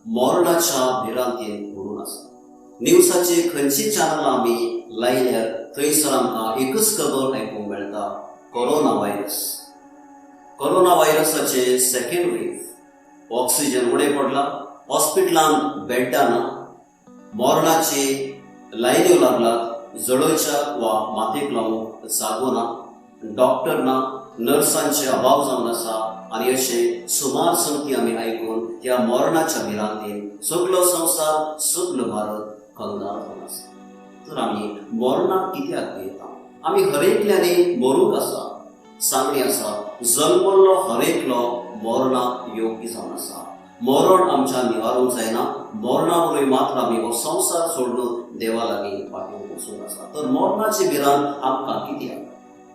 मरणाच्या भिरांतीन बुडून आसा. न्यूजाचे खंयची चॅनल आमी लायल्यार थंयसर आमकां एकच खबर आयकूंक मेळटा, कोरोना व्हायरस. कोरोना व्हायरसाचे सेकंड वेव, ऑक्सिजन उणें पडला, हॉस्पिटलांत बेड्डां ना, मरणाची लायन्यो लागलात, जळोवच्या वा मातयेक लावूंक जागो ना, डॉक्टर ना, नर्सांचे अभाव जावन आसा. आनी अशें सुमार संगती आमी आयकून ह्या मरणाच्या भिरांतीन सगलो संवसार, सगलो भारत कंगाल जावन आसा. तर आमी मरणाक कित्याक भियेता? आमी हरेकल्यांनी मरूंक आसा. सांगणी आसा, जल्मल्लो हरेकलो मरणाक योग्य जावन आसा. मरण आमच्या निवारूंक जायना. मरणा वरवीं मात्र आमी हो संवसार सोडून देवा लागीं फाटीं वचूंक आसा. तर मरणाची भिरांत आमकां कित्याक?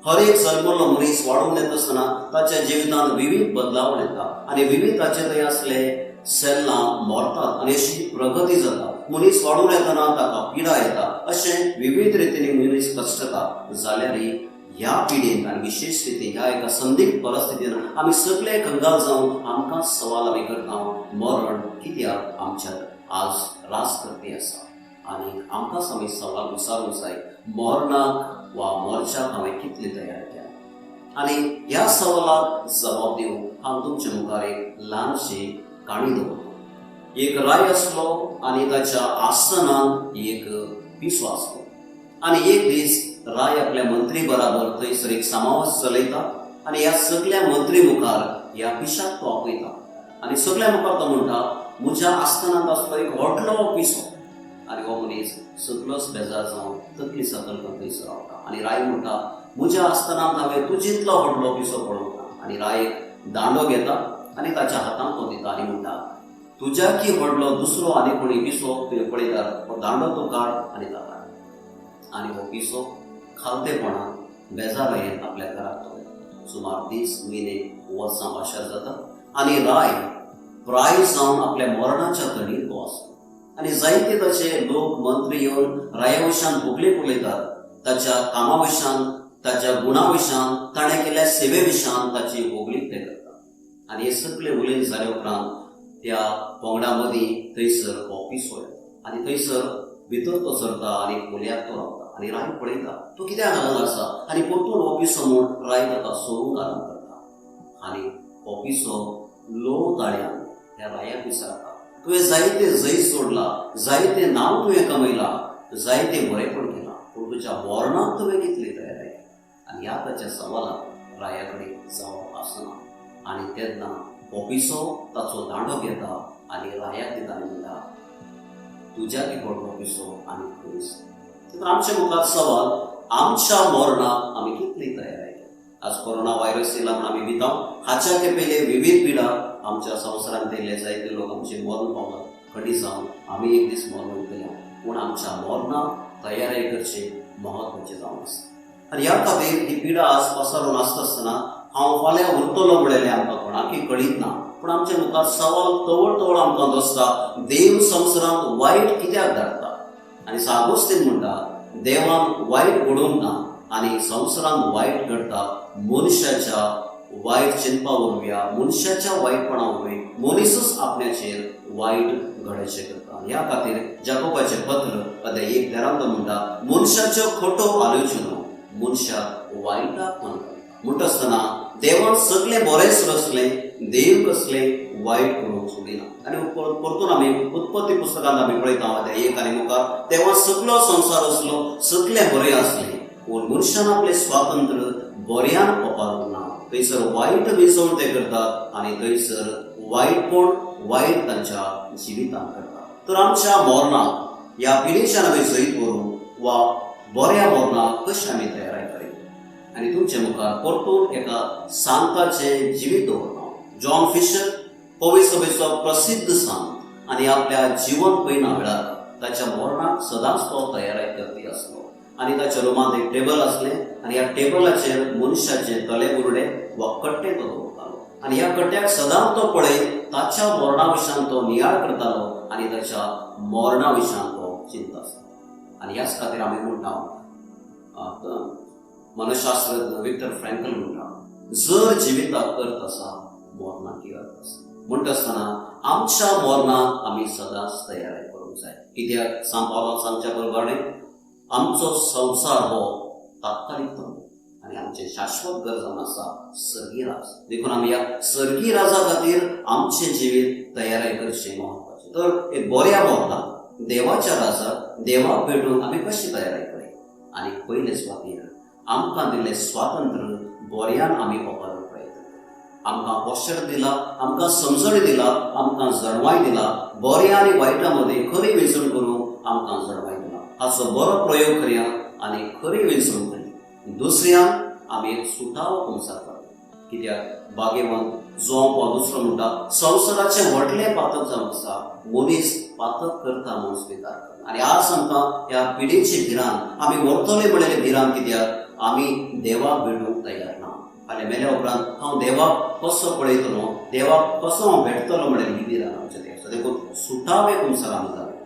हर एक जल्मल्लो मनीस वाडून येता आसतना ताच्या जिवितांत विविध बदलावण येता आनी विविध ताचे थंय आसले सेल्लां मरतात आनी अशी प्रगती जाता. मनीस वाडून येतना ताका पिडा येता. अशें विविध रितीन मनीस कश्टता. जाल्यार ह्या पिडेन आनी विशेश रितीन ह्या एका संदिग्ध परिस्थितीन आमी सगळे कंगाल जावन आमकां सवाल आमी करता, मरण कित्याक आमच्या आज रास करपी आसा? आनी आमकांच आमी सवाल विचारूंक जाय, मरणाक वा मरच्याक हांवें कितले तयार केला? आनी ह्या सवालाक जबाब दिवंक हांव तुमचे मुखार एक ल्हानशी काणी दवरता. एक राय आसलो आनी ताच्या आसनान एक पिसो आसलो. आनी एक दीस राय आपल्या मंत्री बराबर थंयसर एक समावेश चलयता आनी ह्या सगल्या मंत्री मुखार ह्या पिशाक तो आपयता आनी सगल्या मुखार तो म्हणटा, म्हज्या आस्थानांत आसलो एक व्हडलो पिसो. आनी हो मनीस सगलोच बेजार जावन तकली सकल थंयसर रावता. आनी राय म्हणटा, म्हज्या आस्थानांत हांवें तुजितलो व्हडलो पिसो पळोवंक ना. आनी राय एक दांडो घेता आनी ताच्या हातांत तो दिता आनी म्हणटा, तुज्या की व्हडलो दुसरो आनी कोणी पिसो तुवें पळयल्यार हो दांडो तो काड आनी ताका. आनी हो पिसो खालतेपणान बेजारायेन आपल्या घराक तो वता. सुमार दीस, म्हयने, वर्सां पाशार जाता आनी राय प्राय जावन आपल्या मरणाच्या तडीर तो आसलो. आनी जायते ताचे लोक मंत्री येवन राया विशान भोगले उलयतात, ताच्या कामा विशान, ताच्या गुणा विशान, ताणें केल्ल्या सेवे विशान ताची होगळीक ते करतात. आनी हे सगळे उलयन जाले उपरांत त्या पंगडा मदीं थंयसर हो पिसो येता आनी थंयसर भितर तो सरता आनी खोलयाक तो रावता. आनी राय पळयता तो कित्याक घालून आसा आनी परतून हो पिसो म्हूण राय ताका सोडूंक आरंभ करता. आनी हो पिसो लो ताळ्यान ह्या रायाक विचारता, तुवें जायते जैत सोडला, जायते नांव तुवें कमयला, जायते बरेपण केलां, पूण तुज्या मरणाक तुवें कितली तयार? आनी ह्या ताच्या सवालाक राया कडेन जबाब आसना. आनी तेन्ना हो पिसो ताचो दांडो घेता आनी रायाक दिता आनी म्हणटा, तुज्या की व्हडलो पिसो आनी खंयच. तर आमच्या मुखार सवाल, आमच्या मरणाक आमी कितली तयार? आज कोरोना व्हायरस येयला म्हूण आमी भिता. हाच्या के पयले विविध पिडा आमच्या संवसारांत येयले, जायते लोक आमचे मरण पावला. खंडीत जावन आमी एक दीस मरण वयतले, पूण आमच्या मरणाक तयारी करचें म्हत्वाचें जावन आसा. आनी ह्या खातीर ही पिडा आज पसरून आसता आसतना हांव फाल्यां उरतलो म्हणलेलें आमकां कोणाकय कळीत ना. पूण आमच्या मुखार सवाल तवळ तवळ आमकां दसता, देव संवसारांत वायट कित्याक धाडटा? आनी सागोस्तीन म्हणटा, देवान वायट घडोवंक ना आनी संवसारांत वायट घडटा मनशाच्या वायट चिंतपा वरवीं, मनशाच्या वायटपणा वरवीं मनीसूच आपल्याचेर वायट घडचें करता. आनी ह्या खातीर जाकोबाचें पत्र अध्याय 1 13 तो म्हणटा, मनशाच्यो खोटो आलोचनो मनशाक वायटाक मन घालता. म्हणटा आसतना देवान सगळें बरेंच रचलें, देव कसलें वायट करूंक सोडिना. आनी परतून आमी उत्पत्ती पुस्तकांत आमी पळयता, अध्याय 1 आनी मुखार देवान सगलो संवसार आसलो, सगळें बरें आसलें, पूण मनशान आपलें स्वातंत्र्य बऱ्यान वापरूंक ना. थंयसर वायट विसवण ते करतात आनी थंयसर वायटपण वायट तांच्या जिवितांत करतात. तर आमच्या मरणाक ह्या पिडेच्यान आमी जैत व्हरूंक वा बऱ्या मरणाक कशें आमी तयारी करीत? आनी तुमचे मुखार परतून एका सांताचें जिवीत दवरता. जॉन फिशर पवी सभेचो प्रसिद्ध सांत आनी आपल्या जिवन पयना वेळार ताच्या मरणाक सदांच तो तयारी करपी आसलो. आनी ताच्या रुमांत एक टेबल आसलें आनी ह्या टेबलाचेर मनशाचे तले बुरडे वा कट्टे तो दवरतालो. आनी ह्या कट्ट्याक सदांच तो पळयत ताच्या मरणा विशान तो नियाळ करतालो आनी ताच्या मरणा विशान तो चिंता आसलो. आनी ह्याच खातीर आमी म्हणटा, मनशास्त्रज्ञ विक्टर फ्रँकल म्हणटा, जर जिविताक अर्थ आसा मरणाक अर्थ आसा. म्हणटा आसतना आमच्या मरणाक आमी सदांच तयारी करूंक जाय. कित्याक सांत पावलान सांगच्या बरोबर आमचो संवसार हो तात्कालीक तंबू आनी आमचें शाश्वत घर जावन आसा सर्गी राज. देखून आमी ह्या सर्गी राजा खातीर आमचें जिवीत तयारी करचें म्हत्वाचें. तर एक बऱ्या मरणाक देवाच्या राजाक देवाक भेटूंक आमी कशी तयारी करया आनी पयले सुवातीर आमकां दिल्लें स्वातंत्र्य बऱ्यान आमी वापरूंक प्रयत्न करया. आमकां पोशण दिला, आमकां समजणी दिला, आमकां जणवाय दिला, बऱ्या आनी वायटा मदीं खरी वेंचणूक करूंक आमकां जणवाय दिला. हाचो बरो प्रयोग करया आनी खरी वेंचणूक करया. दुसऱ्यान आमी एक सुटावो संवसार करया. कित्याक बागेवंत जो हो दुसरो म्हणटा संवसाराचें व्हडलें पातक जावन आसा मनीस पातक करता म्हूण स्विकार करना. आनी आज आमकां ह्या पिडेची भिरांत, आमी मरतले म्हणलेली भिरांत, कित्याक आमी देवाक भेटूंक तयार ना. फाल्यां मेल्या उपरांत हांव देवाक कसो पळयतलो, देवाक कसो हांव भेटतलो म्हणलेली ही भिरांत आमच्या देव आसा. देखून सुटावे संवसार आमी जाले.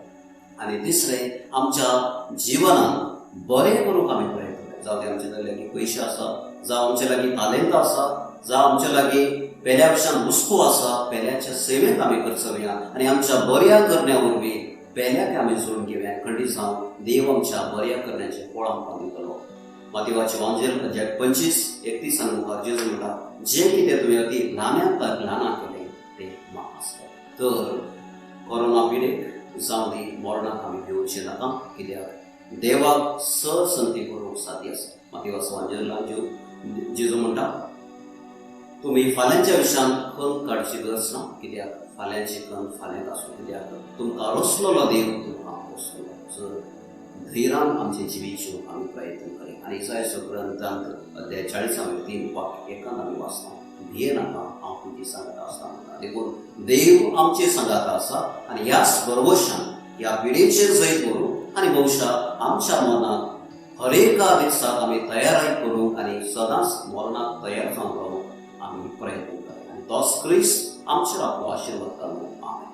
आनी तिसरें, आमच्या जिवनांत बरें करूंक आमी प्रयत्न करया. जावं ते आमचे लागीं पयशे आसा, जावं आमचे लागीं तालेंत आसा, जावं आमचे लागीं पेल्या भशेन वस्तू आसा, पेल्याच्या सेवेंत आमी खर्चुया आनी आमच्या बऱ्या करण्या वरवीं पेल्याक आमी जोडून घेवया. खंडीत जावन देव आमच्या बऱ्या करण्याचें फळ आमकां दितलो. मातेवाचें वांजेल अध्याय 25:31 मुखार जेजू म्हणटा, जें कितें तुवें अती ल्हान्यांत ल्हाना केलें तें म्हाका आसता. तर कोरोना पिडेक जावं दी मरणाक आमी भिवचें नाका, कित्याक देवाक सहसंती करूंक सादी आसा. मातेवाचो वांजेलान जेजू म्हणटा, तुमी फाल्यांच्या विशयान खंत काडची गरज ना, कित्याक फाल्यांची खंत फाल्यांक आसूं, कित्याक तुमकां रसलेलो देव तुमकां पोसतलो. सर धैर्यान आमचें जिवीत जिवंक आमी प्रयत्न करया. आनी इसायाचो ग्रंथांत अध्याय 40:3-1 आमी वाचता, भिये नाका, हांव तुजी सांगात आसता म्हणटा. देखून देव आमचे सांगात आसा आनी ह्याच भरवशान ह्या पिडेचेर जैत करूं आनी भविश्या आमच्या मनांत हरेका दिसाक आमी तयारी करूंक आनी सदांच मरणाक तयार जावन रावूंक आमी प्रयत्न करया. आनी तोच क्रिस्त आमचेर आपलो आशिर्वाद घालूं. आमेन.